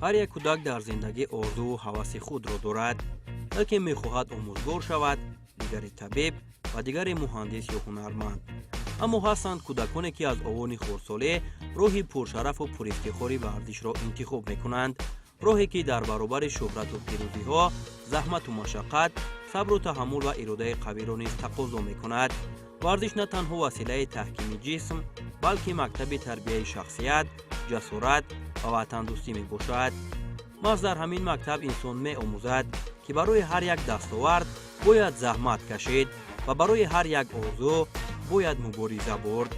Ҳар як кӯдак дар зиндагӣ орзуву ҳаваси худро дорад. Яке мехоҳад омӯзгор шавад, дигаре табиб ва дигаре муҳандис ё ҳунарманд. Аммо ҳастанд кӯдаконе, ки аз овони хурдсолӣ роҳи пуршарафу пурифтихори варзишро интихоб мекунанд, роҳе ки дар баробари шӯҳрату пирӯзиҳо заҳмату машаққат, сабру таҳаммул ва иродаи қавиро низ тақозо мекунад. Варзиш на танҳо василаи таҳкими ҷисм, балки мактаби тарбияи шахсият, ҷасорат ва ватандӯстӣ мебошад. Маҳз дар ҳамин мактаб инсон меомӯзад, ки барои ҳар як дастовард бояд заҳмат кашид ва барои ҳар як орзу бояд мубориза бурд.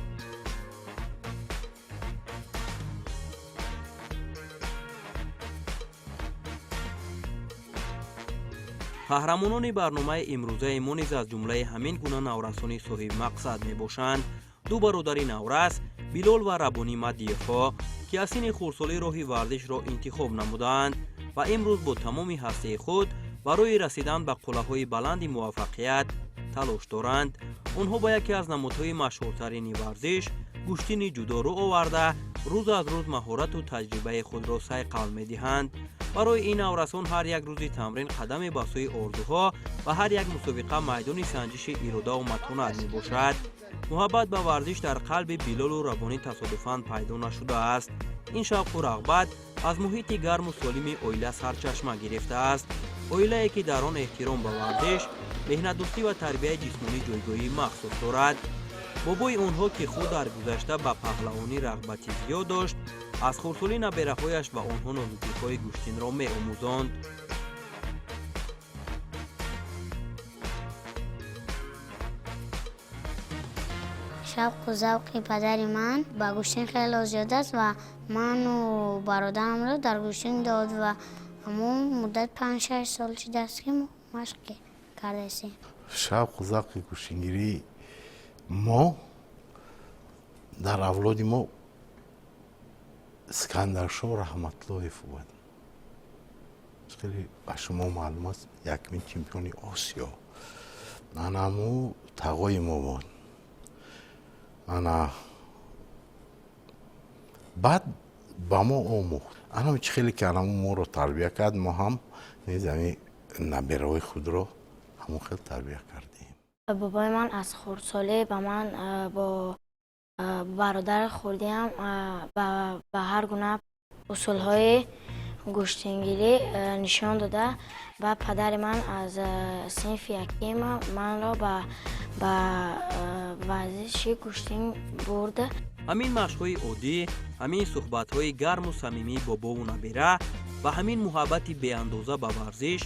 Қаҳрамонони барномаи имрӯзаи мо низ аз ҷумлаи ҳамин гуна наврасони соҳибмақсад мебошанд. Ду бародари наврас, Билол ва Рабонӣ Мадиевҳо, ки аз синни хурдсолӣ роҳи варзишро интихоб намудаанд ва имрӯз бо тамоми ҳастии худ барои расидан ба қуллаҳои баланди муваффақият талош доранд. Онҳо ба яке аз намудҳои машҳуртарини варзиш, гӯштини ҷудо, рӯ оварда, рӯз аз рӯз маҳорату таҷрибаи худро сайқал медиҳанд. Барои ин наврасон ҳар як рӯзи тамрин қадаме ба сӯи орзуҳо ва ҳар як мусобиқа майдони санҷиши иродаву матонат мебошад. Муҳаббат ба варзиш дар қалби Билолу Рабонӣ тасодуфан пайдо нашудааст. Ин шавқу рағбат аз муҳити гарму солими оила сарчашма гирифтааст, оилае ки дар он эҳтиром ба варзиш, меҳнатдӯстӣ ва тарбияи ҷисмонӣ ҷойгоҳи махсус дорад. Бобои онҳо, ки худ дар гузашта ба паҳлавонӣ рағбати зиёд дошт, аз хурдсолӣ набераҳояш ба онҳо нозукиҳои гӯштинро меомӯзонд. Шавқу завқи падари ман ба гӯштин хеле зиёд аст ва ману бародарамро дар гӯштин дод ва ҳамон муддат 5-6 сол шудааст, ки мо машқ кардаистем. Шавқу завқи гӯштингирии мо дар авлоди мо Искандаршоҳ Раҳматуллоев буд. Хеле ба шумо маълум аст, якумин чемпиони Осиё анаму тағои мо буд. Ана баъд ба мо омӯхт. Анам чӣ хеле ки анаму моро тарбия кард, мо ҳам низ ами набераҳои худро ҳамон хел тарбия кардем. Бобои ман аз хурдсолӣ ба ман, бо бародари хурдиам ба ҳар гуна усулҳои гӯштингирӣ нишон дода ва падари ман аз синфи яким манро ба варзиши гӯштин бурд. Ҳамин машқҳои оддӣ, ҳамин суҳбатҳои гарму самимии бобову набера ва ҳамин муҳаббати беандоза ба варзиш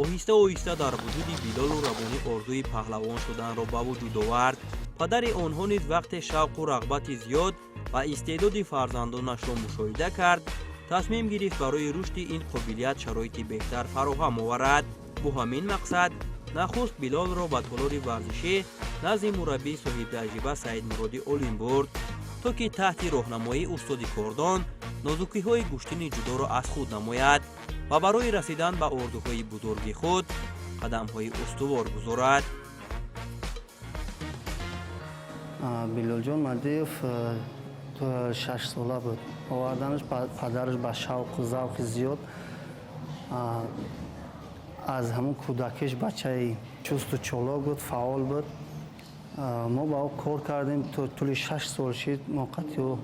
оҳиста оҳиста дар вуҷуди Билолу Рабонӣ орзуи паҳлавон шуданро ба вуҷуд овард. Падари онҳо низ вақте шавқу рағбати зиёд ва истеъдоди фарзандонашро мушоҳида кард, тасмим гирифт барои рушди ин қобилият шароити беҳтар фароҳам оварад. Бо ҳамин мақсад нахуст Билолро ба толори варзишӣ назди мураббии соҳибтаҷриба Саидмуроди Олим бурд, то ки таҳти роҳнамоии устоди кордон нозукиҳои гӯштини ҷудоро аз худ намояд ва барои расидан ба орзуҳои бузурги худ қадамҳои устувор гузорад. Билолҷон Мадиев 6 сола буд, оварданаш падараш ба шавқу завқи зиёд. Аз ҳамон кӯдакиш бачаи чусту чолок буд, фаъол буд. Мо ба ӯ кор кардем, то тӯли 6 сол шид мо қатъи ӯ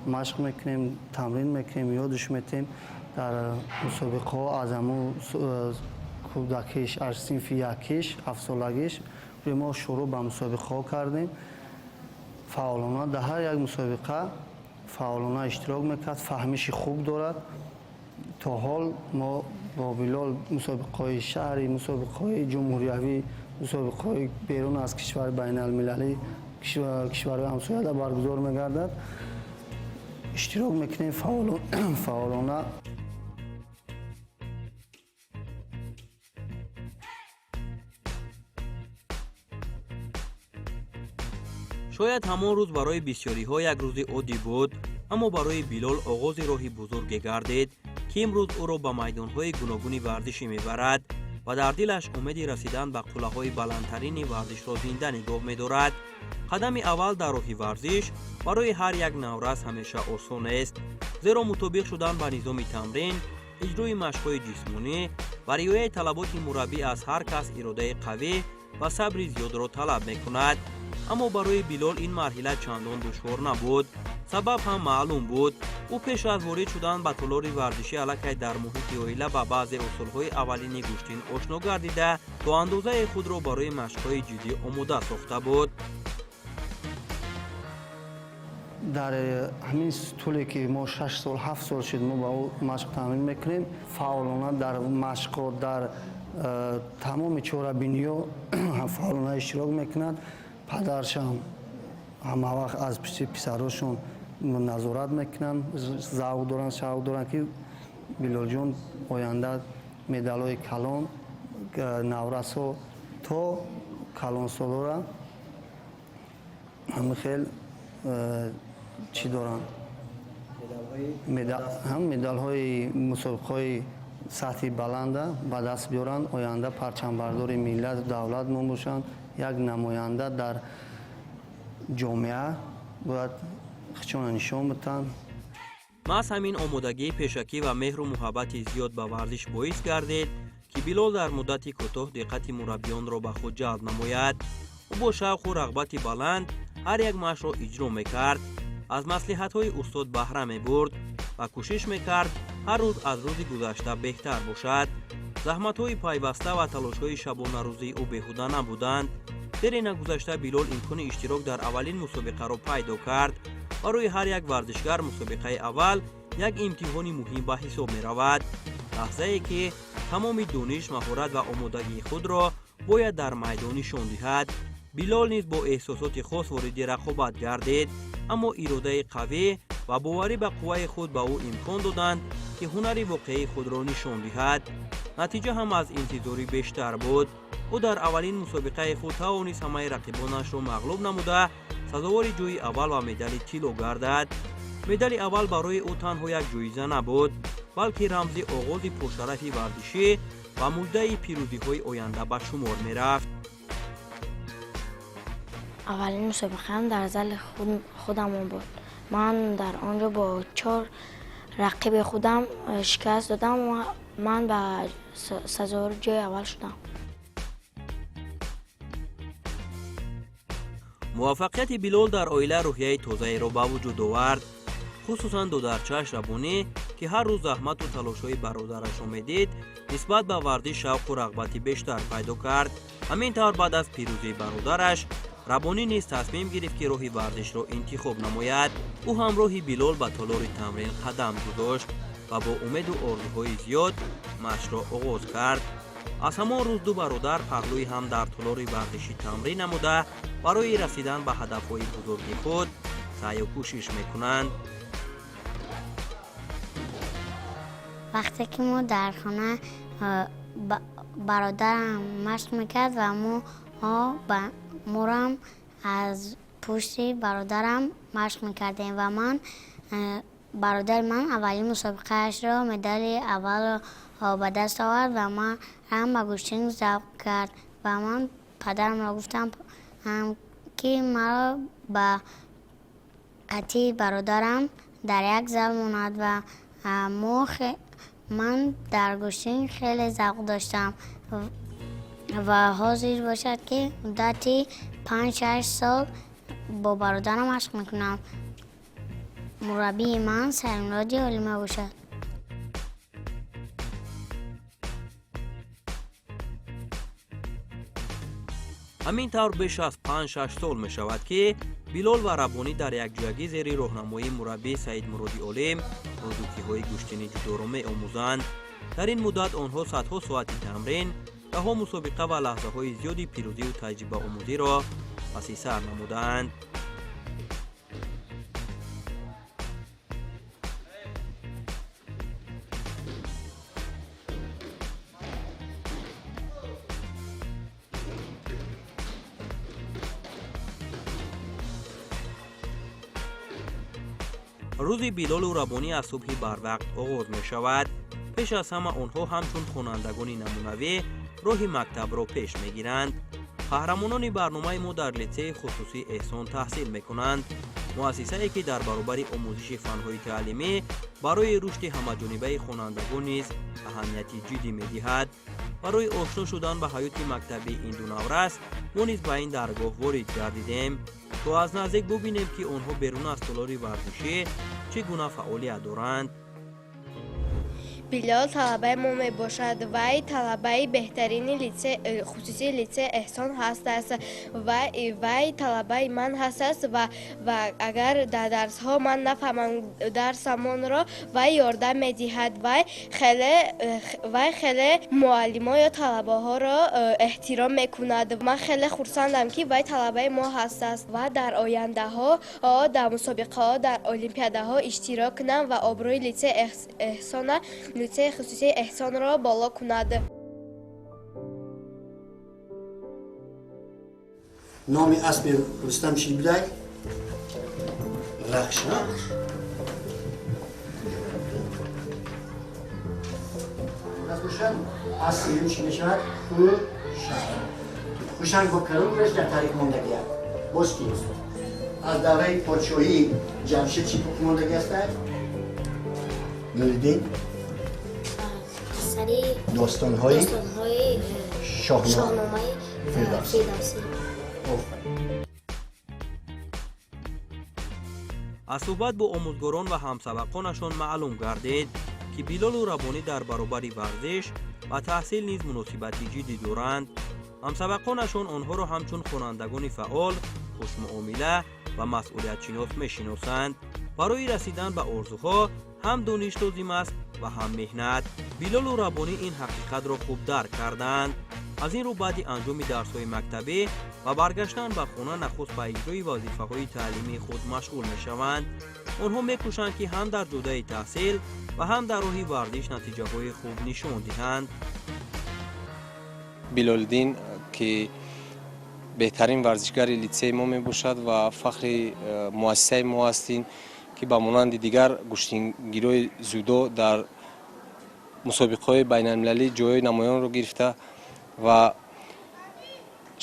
машқ мекунем, тамрин мекунем, ёдаш метем. Дар мусобиқаҳо аз ҳамон кӯдакиш, аз синфи якиш, ҳафтсолагиш мо шурӯъ ба мусобиқаҳо кардем. Фаъолона дар ҳар як мусобиқа фаъолона иштирок мекард, фаҳмиши хуб дорад. То ҳол мо бо Билол мусобиқаҳои шаҳрӣ, мусобиқаҳои ҷумҳуриявӣ, мусобиқаҳои берун аз кишвари, байналмилалӣ, кишварҳои ҳамсояда баргузор мегардад, иштирок мекунем фаъолона. Шояд ҳамон рӯз барои бисёриҳо як рӯзи оддӣ буд, аммо барои Билол оғози роҳи бузурге гардид, ки имрӯз ӯро ба майдонҳои гуногуни варзишӣ мебарад ва дар дилаш умеди расидан ба қуллаҳои баландтарини варзишро зинда нигоҳ медорад. Қадами аввал дар роҳи варзиш барои ҳар як наврас ҳамеша осон нест, зеро мутобиқ шудан ба низоми тамрин, Иҷрои машқҳои ҷисмонӣ ва риояи талаботи мураббӣ аз ҳар кас иродаи қавӣ ва сабри зиёдро талаб мекунад. Аммо барои Билол ин марҳила чандон душвор набуд. Сабаб ҳам маълум буд. Ӯ пеш аз ворид шудан ба толори варзишӣ аллакай дар муҳити оила ба баъзе усулҳои аввалини гӯштин ошно гардида, то андозаи худро барои машқҳои ҷиддӣ омода сохта буд. Дар ҳамин тӯле ки мо 6 сол, 7 сол шуд, мо ба ӯ машқ тамрин мекунем, фаъолона дар машқҳо, дар тамоми чорабиниҳо фаъолона иштирок мекунад. Падаршам ҳамавақт аз пишти писарошон назорат мекунанд, завқ доранд, шавқ доранд, ки Билолҷон оянда медалҳои калон, наврасҳо то калонсолора ҳамин хел чӣ доранд, ҳам медалҳои мусобиқаҳои сатҳи баланда ба даст биёранд, оянда парчамбардори миллат, давлат мо бошанд, як намоянда дар ҷомеа бояд худшонро нишон бидиҳанд. Маҳз ҳамин омодагии пешакӣ ва меҳру муҳаббати зиёд ба варзиш боис гардид, ки Билол дар муддати кӯтоҳ диққати мураббиёнро ба худ ҷалб намояд. Ӯ бо шавқу рағбати баланд ҳар як машқро иҷро мекард, аз маслиҳатҳои устод баҳра мебурд ва кӯшиш мекард ҳар рӯз аз рӯзи гузашта беҳтар бошад. Заҳматҳои пайваста ва талошҳои шабонарӯзии ӯ беҳуда набуданд. Дере нагузашта Билол имкони иштирок дар аввалин мусобиқаро пайдо кард. Барои ҳар як варзишгар мусобиқаи аввал як имтиҳони муҳим ба ҳисоб меравад, лаҳзае ки тамоми дониш, маҳорат ва омодагии худро бояд дар майдон нишон диҳад. Билол низ бо эҳсосоти хос вориди рақобат гардид, аммо иродаи қавӣ ва боварӣ ба қувваи худ ба ӯ имкон доданд, ки ҳунари воқеии худро нишон диҳад. Натиҷа ҳам аз интизорӣ бештар буд. Ӯ дар аввалин мусобиқаи худ тавонист ҳамаи рақибонашро мағлуб намуда, сазовори ҷойи аввал ва медали тилло гардад. Медали аввал барои ӯ танҳо як ҷоиза набуд, балки рамзи оғози пуршарафи варзишӣ ва муждаи пирӯзиҳои оянда ба шумор мерафт. Аввалин мусобиқаам дар зали худамон буд. Ман дар он ҷо бо 4 рақиби худам шикаст додам ва ман ба сазовори ҷои аввал шудам. Муваффақияти Билол дар оила рӯҳияи тозаеро ба вуҷуд овард, хусусан додарчааш Рабонӣ, ки ҳар рӯз заҳмату талошҳои бародарашро медид, нисбат ба варзиш шавқу рағбати бештар пайдо кард. Ҳамин тавр баъд аз пирӯзии бародараш Рабонӣ низ тасмим гирифт, ки роҳи варзишро интихоб намояд. Ӯ ҳамроҳи Билол ба толори тамрин қадам гузошт ва бо умеду орзуҳои зиёд машқро оғоз кард. Аз ҳамон рӯз ду бародар паҳлӯи ҳам дар толори варзишӣ тамрин намуда, барои расидан ба ҳадафҳои бузурги худ саъю кӯшиш мекунанд. Вақте ки мо дар хона бародарам машқ мекард ва морам аз пушти бародарам машқ мекардем ва ман бародари ман аввалин мусобиқаашро медали аввалро ба даст овард ва манам ба гӯштин завқ кард ва ман падарамро гуфтам, ки маро ба қатъи бародарам дар як зал монад ва ман дар гӯштин хеле завқ доштам ва ҳозир бошад, ки муддати 5-6 сол бо бародарам машқ мекунам. Мураббии ман Саидмуроди Олӣ мебошад. Ҳамин тавр беш аз 5-6 сол мешавад, ки Билол ва Рабонӣ дар якҷоягӣ зери роҳнамоии мураббӣ Саидмуроди Олим нозукиҳои гӯштини ҷудоро меомӯзанд. Дар ин муддат онҳо садҳо соати тамрин, даҳҳо мусобиқа ва лаҳзаҳои зиёди пирӯзию таҷрибаомӯзиро паси сар намудаанд. Рӯзи Билолу Рабонӣ аз субҳи барвақт оғоз мешавад. Пеш аз ҳама онҳо ҳамчун хонандагони намунавӣ роҳи мактабро пеш мегиранд. Қаҳрамонони барномаи мо дар литсейи хусусии Эҳсон таҳсил мекунанд, муассисае ки дар баробари омӯзиши фанҳои таълимӣ барои рушди ҳамаҷонибаи хонандагон низ аҳамияти ҷиддӣ медиҳад. Барои ошно шудан ба ҳаёти мактабии ин ду наврас мо низ ба ин даргоҳ ворид гардидем, то аз наздик бубинем, ки онҳо берун аз толори варзишӣ чӣ гуна фаъолият доранд. Билол талабаи мо мебошад. Вай талабаи беҳтарини хусусии литсей Эҳсон ҳастааст. Вай талабаи ман ҳастааст ва агар дар дарсҳо ман нафаҳмам дарсамонро, вай ёрдам медиҳад. Вай хеле муаллимо ё талабаҳоро эҳтиром мекунад. Ман хеле хурсандам, ки вай талабаи мо ҳастааст ва дар ояндаҳо дар мусобиқаҳо, дар олимпиадаҳо иштирок кунам ва обрӯи литсеи хусусии Эҳсонро боло кунад. Номи аспи Рустам чӣ будай? Рахш. Бошад, асп сеюм чӣ мешавад? Хушанг. Хушанг бо кадом реш дар таърих мондагӣ аст? Боз ки аз давраи подшоҳии Ҷамшед чӣ мондагӣ астад? Нуриддин? Достонҳои Шоҳномаи Фирдавсӣ. Аз суҳбат бо омӯзгорон ва ҳамсабақонашон маълум гардид, ки Билолу Рабонӣ дар баробари варзиш ва таҳсил низ муносибати ҷиддӣ доранд. Ҳамсабақонашон онҳоро ҳамчун хонандагони фаъол, хушмуомила ва масъулиятшинос мешиносанд. Барои расидан ба орзуҳо ҳам дониш лозим аст ва ҳам меҳнат. Билолу Рабонӣ ин ҳақиқатро хуб дарк карданд. Аз ин рӯ баъди анҷоми дарсҳои мактабӣ ва баргаштан ба хона нахуст ба иҷрои вазифаҳои таълимии худ машғул мешаванд. Онҳо мекӯшанд, ки ҳам дар ҷодаи таҳсил ва ҳам дар роҳи варзиш натиҷаҳои хуб нишон диҳанд. Билолиддин, ки беҳтарин варзишгари литсеи мо мебошад ва фахри муассисаи мо ҳастин, ки ба монанди дигар гӯштингирои зудо дар мусобиқаҳои байналмилалӣ ҷойҳои намоёнро гирифта ва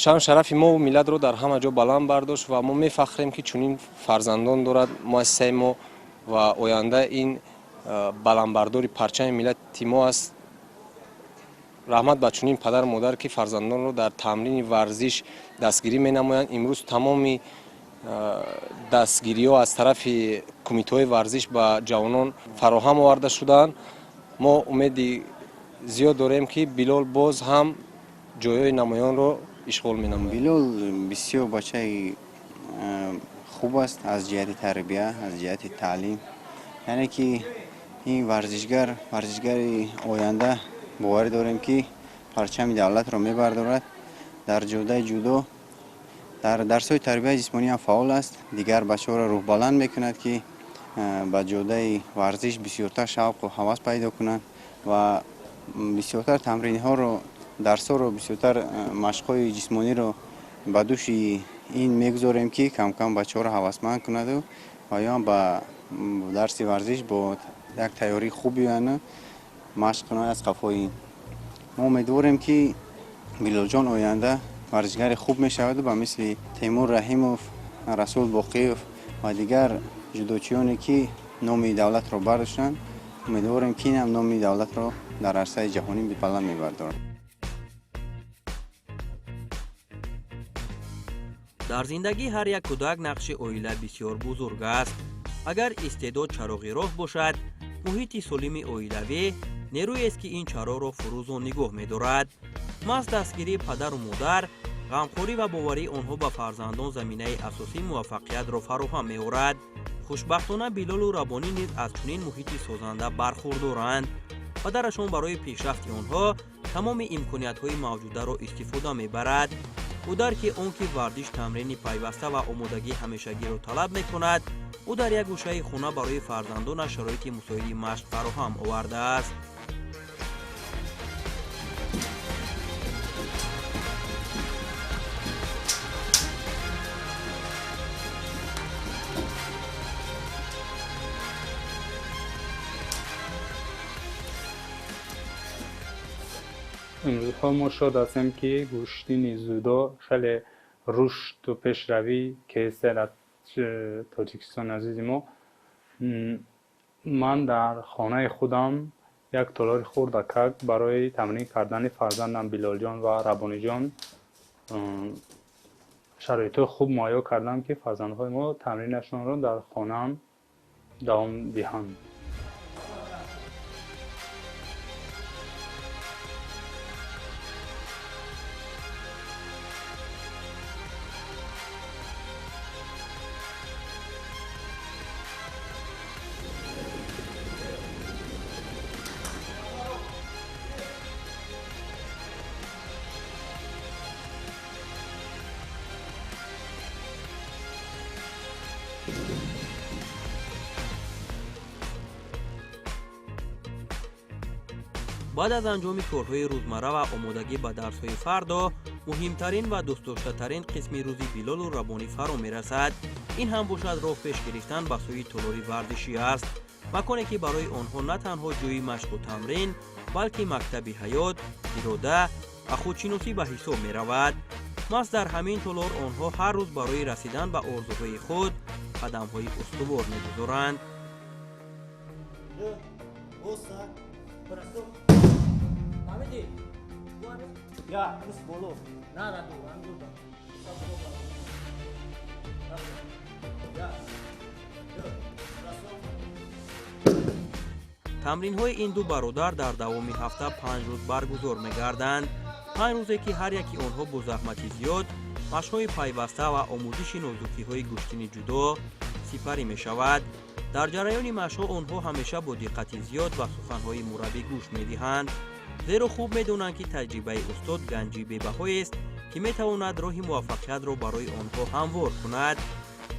шаъну шарафи мо миллатро дар ҳама ҷо баланд бардошт ва мо мефахрем, ки чунин фарзандон дорад муассисаи мо ва оянда ин баландбардори парчами миллати мо аст. Раҳмат ба чунин падару модар, ки фарзандонро дар тамрини варзиш дастгирӣ менамоянд. Имрӯз тамоми дастгириҳо аз тарафи кумитаҳои варзиш ба ҷавонон фароҳам оварда шудаанд. Мо умеди зиёд дорем, ки Билол боз ҳам ҷойҳои намоёнро ишғол менамояд. Билол бисёр бачаи хуб аст аз ҷиҳати тарбия, аз ҷиҳати таълим. Яъне ки ин варзишгар, варзишгари оянда, боварӣ дорем, ки парчами давлатро мебардорад. Дар ҷодаи ҷудо, дар дарсҳои тарбияи ҷисмонӣ ҳам фаъол аст. Дигар бачаҳоро рӯҳбаланд мекунад, ки ба ҷодаи варзиш бисёртар шавқу ҳавас пайдо кунанд ва бисёртар тамринҳоро, дарсҳоро, бисёртар машқҳои ҷисмониро ба дӯши ин мегузорем, ки камкам бачаҳоро ҳавасманд кунаду ва ё ба дарси варзиш бо як тайёрии хуб биёяну машқ кунанд аз қафои ин. Мо умедворем, ки Билолҷон оянда варзишгари хуб мешаваду ба мисли Темур Раҳимов, Расул Боқиев ва дигар ҷудочиёне, ки номи давлатро бардоштанд, умедворем, ки инам номи давлатро дар арсаи ҷаҳонӣ баланд мебардорад. Дар зиндагӣ ҳар як кӯдак нақши оила бисёр бузург аст. Агар истеъдод чароғи роҳ бошад, муҳити солими оилавӣ нерӯест, ки ин чароғро фурӯзон нигоҳ медорад. Маҳз дастгирии падару модар, ғамхорӣ ва боварии онҳо ба фарзандон заминаи асосии муваффақиятро фароҳам меорад. Хушбахтона, Билолу Рабонӣ низ аз чунин муҳити созанда бархурдоранд. Падарашон барои пешрафти онҳо тамоми имкониятҳои мавҷударо истифода мебарад. Ӯ дарки он ки варзиш тамрини пайваста ва омодагии ҳамешагиро талаб мекунад, ӯ дар як гӯшаи хона барои фарзандонаш шароити мусоиди машқ фароҳам овардааст. Имрӯзҳо мо шод ҳастем, ки гӯштини дзюдо хеле рушду пешравӣ кеста дар Тоҷикистони азизи мо. Ман дар хонаи худам як толори хурдакак барои тамрин кардани фарзандам Билолҷон ва Рабониҷон шароитҳои хуб муҳайё кардам, ки фарзандҳои мо тамринашонро дар хонаам давом диҳанд. Баъд аз анҷоми корҳои рӯзмарра ва омодагӣ ба дарсҳои фардо, муҳимтарин ва дӯстдоштатарин қисми рӯзи Билолу Рабонӣ фаро мерасад. Ин ҳам бошад роҳ пеш гирифтан ба сӯи толори варзишӣ аст, маконе ки барои онҳо на танҳо ҷойи машқу тамрин, балки мактаби ҳаёт, ирода ва худшиносӣ ба ҳисоб меравад. Маҳз дар ҳамин толор онҳо ҳар рӯз барои расидан ба орзуҳои худ қадамҳои устувор мегузоранд. Тамринҳои ин ду бародар дар давоми ҳафта 5 рӯз баргузор мегарданд. 5 рӯзе ки ҳар яки онҳо бо заҳмати зиёд, машқҳои пайваста ва омӯзиши нозукиҳои гӯштини ҷудо сипарӣ мешавад. Дар ҷараёни машқҳо онҳо ҳамеша бо диққати зиёд ба суханҳои мураббӣ гӯш медиҳанд, зеро хуб медонанд, ки таҷрибаи устод ганҷи бебаҳоест, ки метавонад роҳи муваффақиятро барои онҳо ҳамвор кунад.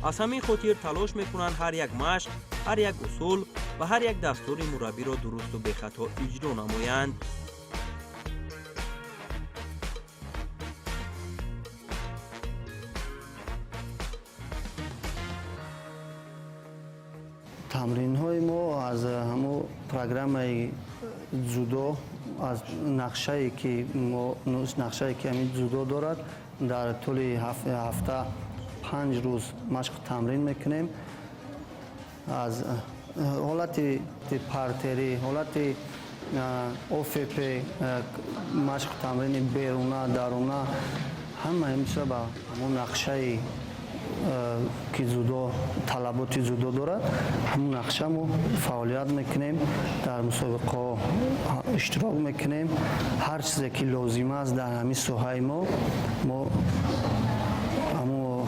Аз ҳамин хотир талош мекунанд ҳар як машқ, ҳар як усул ва ҳар як дастури мураббиро дурусту бехато иҷро намоянд. Тамринҳои мо аз ҳамун программаи дзюдо, аз нақшае ки мо, нақшае ки ҳамин дзюдо дорад, дар тӯли ҳафта 5 рӯз машқу тамрин мекунем. Аз ҳолати партерӣ, ҳолати ОФП, машқу тамрини беруна, даруна, ҳама ҳамиша ба ҳамун нақшаи ки дзюдо, талаботи дзюдо дорад, ҳамун нақша мо фаъолият мекунем, дар мусобиқаҳо иштирок мекунем. Ҳар чизе ки лозим аст дар ҳамин соҳаи мо, мо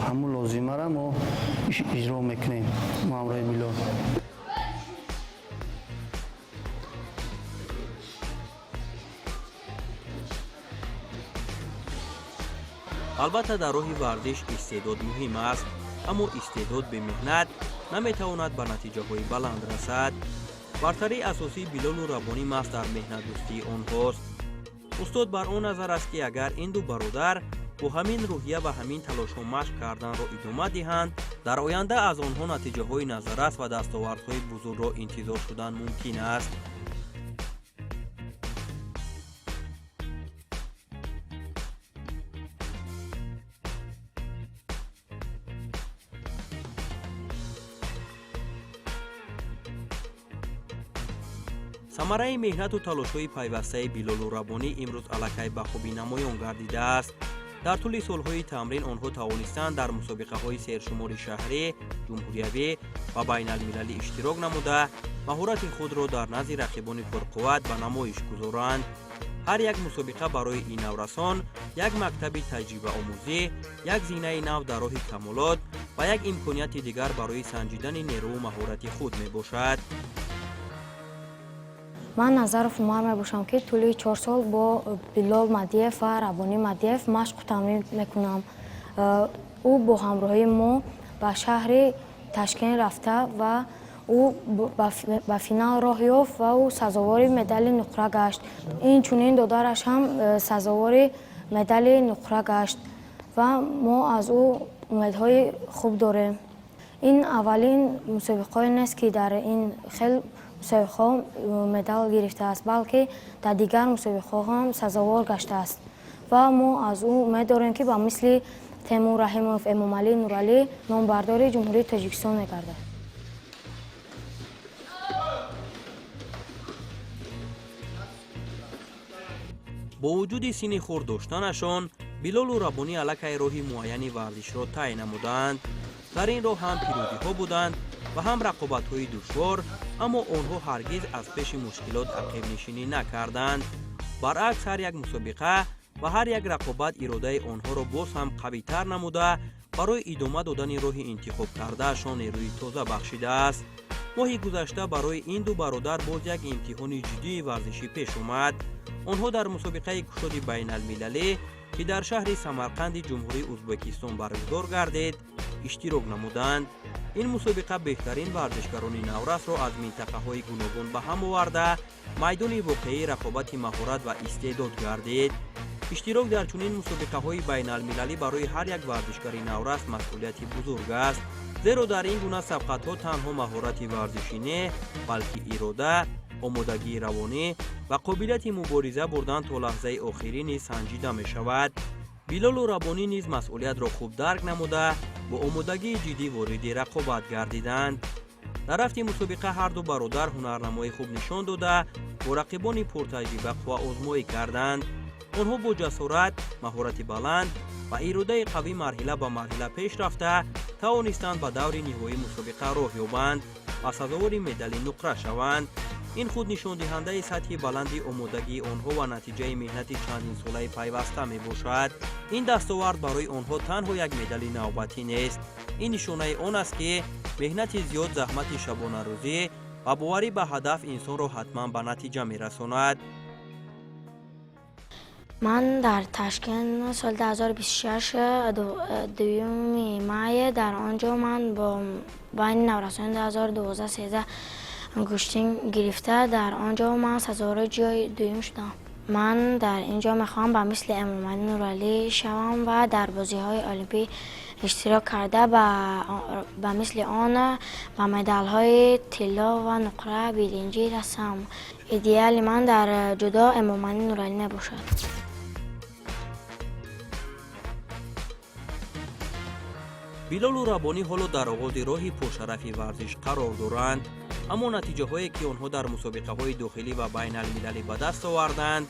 ҳамун лозимаро мо иҷро мекунем мо ҳамроҳи Билол. Албатта, дар роҳи варзиш истеъдод муҳим аст, аммо истеъдод бемеҳнат наметавонад ба натиҷаҳои баланд расад. Бартарии асосии Билолу Рабонӣ маҳз дар меҳнатдӯстии онҳост. Устод бар он назар аст, ки агар ин ду бародар бо ҳамин рӯҳия ва ҳамин талошҳо машқ карданро идома диҳанд, дар оянда аз онҳо натиҷаҳои назаррас ва дастовардҳои бузургро интизор шудан мумкин аст. Самараи меҳнату талошҳои пайвастаи Билолу Рабонӣ имрӯз аллакай ба хубӣ намоён гардидааст. Дар тӯли солҳои тамрин онҳо тавонистанд дар мусобиқаҳои сершумори шаҳрӣ, ҷумҳуриявӣ ва байналмилалӣ иштирок намуда, маҳорати худро дар назди рақибони пурқувват ба намоиш гузоранд. Ҳар як мусобиқа барои ин наврасон як мактаби таҷрибаомӯзӣ, як зинаи нав дар роҳи камолот ва як имконияти дигар барои санҷидани нерӯву маҳорати худ мебошад. Ман Назаров Умар мебошам, ки тӯли 4 сол бо Билол Мадиев ва Рабонӣ Мадиев машқу тамрин мекунам. Ӯ бо ҳамроҳии мо ба шаҳри Ташкент рафта ва ӯ ба финал роҳ ёфт ва ӯ сазовори медали нуқра гашт. Инчунин додараш ҳам сазовори медали нуқра гашт ва мо аз ӯ умедҳои хуб дорем. Ин аввалин мусобиқаҳое нест, ки дар ин хел Мусобиқаҳо медал гирифтааст, балки дар дигар мусобиқаҳо ҳам сазовор гаштааст ва мо аз ӯ умед дорем, ки ба мисли Темур Раҳимов, Эмомалӣ Нуралӣ номбардори Ҷумҳурии Тоҷикистон мегардад. Бо вуҷуди синни хурд доштанашон, Билолу Раббонӣ аллакай роҳи муайяни варзишро тай намуданд. Дар ин роҳ ҳам пирӯзиҳо буданд ва ҳам рақобатҳои душвор, аммо онҳо ҳаргиз аз пеши мушкилот ақибнишинӣ накарданд. Баръакс, ҳар як мусобиқа ва ҳар як рақобат иродаи онҳоро боз ҳам қавитар намуда, барои идома додани роҳи интихобкардаашон нерӯи тоза бахшидааст. Моҳи гузашта барои ин ду бародар боз як имтиҳони ҷиддии варзишӣ пеш омад. Онҳо дар мусобиқаи кушоди байналмилалӣ, ки дар шаҳри Самарқанди Ҷумҳурии Ӯзбекистон баргузор гардид, иштирок намуданд. Ин мусобиқа беҳтарин варзишгарони наврасро аз минтақаҳои гуногун ба ҳам оварда, майдони воқеии рақобати маҳорат ва истеъдод гардид. Иштирок дар чунин мусобиқаҳои байналмилалӣ барои ҳар як варзишгари наврас масъулияти бузург аст, зеро дар ин гуна сабқатҳо танҳо маҳорати варзишӣ не, балки ирода, омодагии равонӣ ва қобилияти мубориза бурдан то лаҳзаи охирӣ низ санҷида мешавад. Билолу Раббонӣ низ масъулиятро хуб дарк намуда, бо омодагии ҷиддӣ вориди рақобат гардиданд. Дар рафти мусобиқа ҳар ду бародар ҳунарнамои хуб нишон дода, бо рақибони пуртаҷриба қувваозмоӣ карданд. Онҳо бо ҷасорат, маҳорати баланд ва иродаи қавӣ марҳила ба марҳила пеш рафта, тавонистанд ба даври ниҳоии мусобиқа роҳ ёбанд ва сазовори медали нуқра шаванд. Ин худ нишондиҳандаи сатҳи баланди омодагии онҳо ва натиҷаи меҳнати чандинсолаи пайваста мебошад. Ин дастовард барои онҳо танҳо як медали навбатӣ нест. Ин нишонаи он аст, ки меҳнати зиёд, заҳмати шабонарӯзӣ ва боварӣ ба ҳадаф инсонро ҳатман ба натиҷа мерасонад. Ман дар Ташкент соли 2026, 2 май, дар он ҷо ман бо байни наврасони 2012-13 гӯштин гирифта, дар он ҷо ман сазовори ҷои дуюм шудам. Ман дар ин ҷо мехоҳам ба мисли Эмомалӣ Нуралӣ шавам ва дар бозиҳои олимпӣ иштирок карда, ба мисли он ба медалҳои тилло ва нуқра, биринҷӣ расам. Идеали ман дар ҷудо Эмомалӣ Нуралӣ мебошад. Билолу Раббонӣ ҳоло дар оғози роҳи пуршарафи варзиш қарор доранд, аммо натиҷаҳое, ки онҳо дар мусобиқаҳои дохилӣ ва байналмилалӣ ба даст оварданд,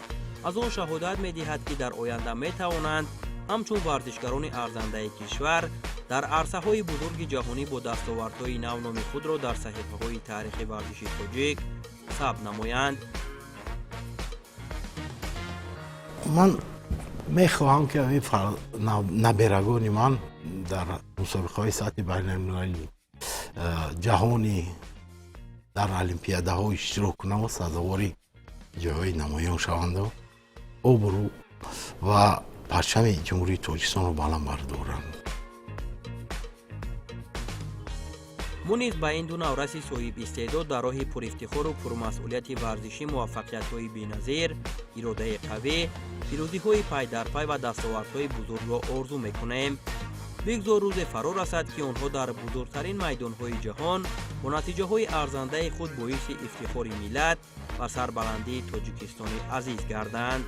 аз он шаҳодат медиҳад, ки дар оянда метавонанд ҳамчун варзишгарони арзандаи кишвар дар арсаҳои бузурги ҷаҳонӣ бо дастовардҳои нав номи худро дар саҳифаҳои таърихи варзиши тоҷик сабт намоянд. Ман мехоҳам, ки ҳамин наберагони ман дар мусобиқаҳои сатҳи байналмилалӣ, ҷаҳонӣ, дар олимпиадаҳо иштирок кунанд ва сазовори ҷойҳои намоён шаванду обрӯ ва парчами Ҷумҳурии Тоҷикистонро баланд бардоранд. Мо низ ба ин ду навраси соҳибистеъдод дар роҳи пурифтихору пурмасъулияти варзишӣ муваффақиятҳои беназир, иродаи қавӣ, пирӯзиҳои пайдарпай ва дастовардҳои бузургро орзу мекунем. Бигзор рӯзе фаро расад, ки онҳо дар бузургтарин майдонҳои ҷаҳон бо натиҷаҳои арзандаи худ боиси ифтихори миллат ва сарбаландии Тоҷикистони азиз гарданд.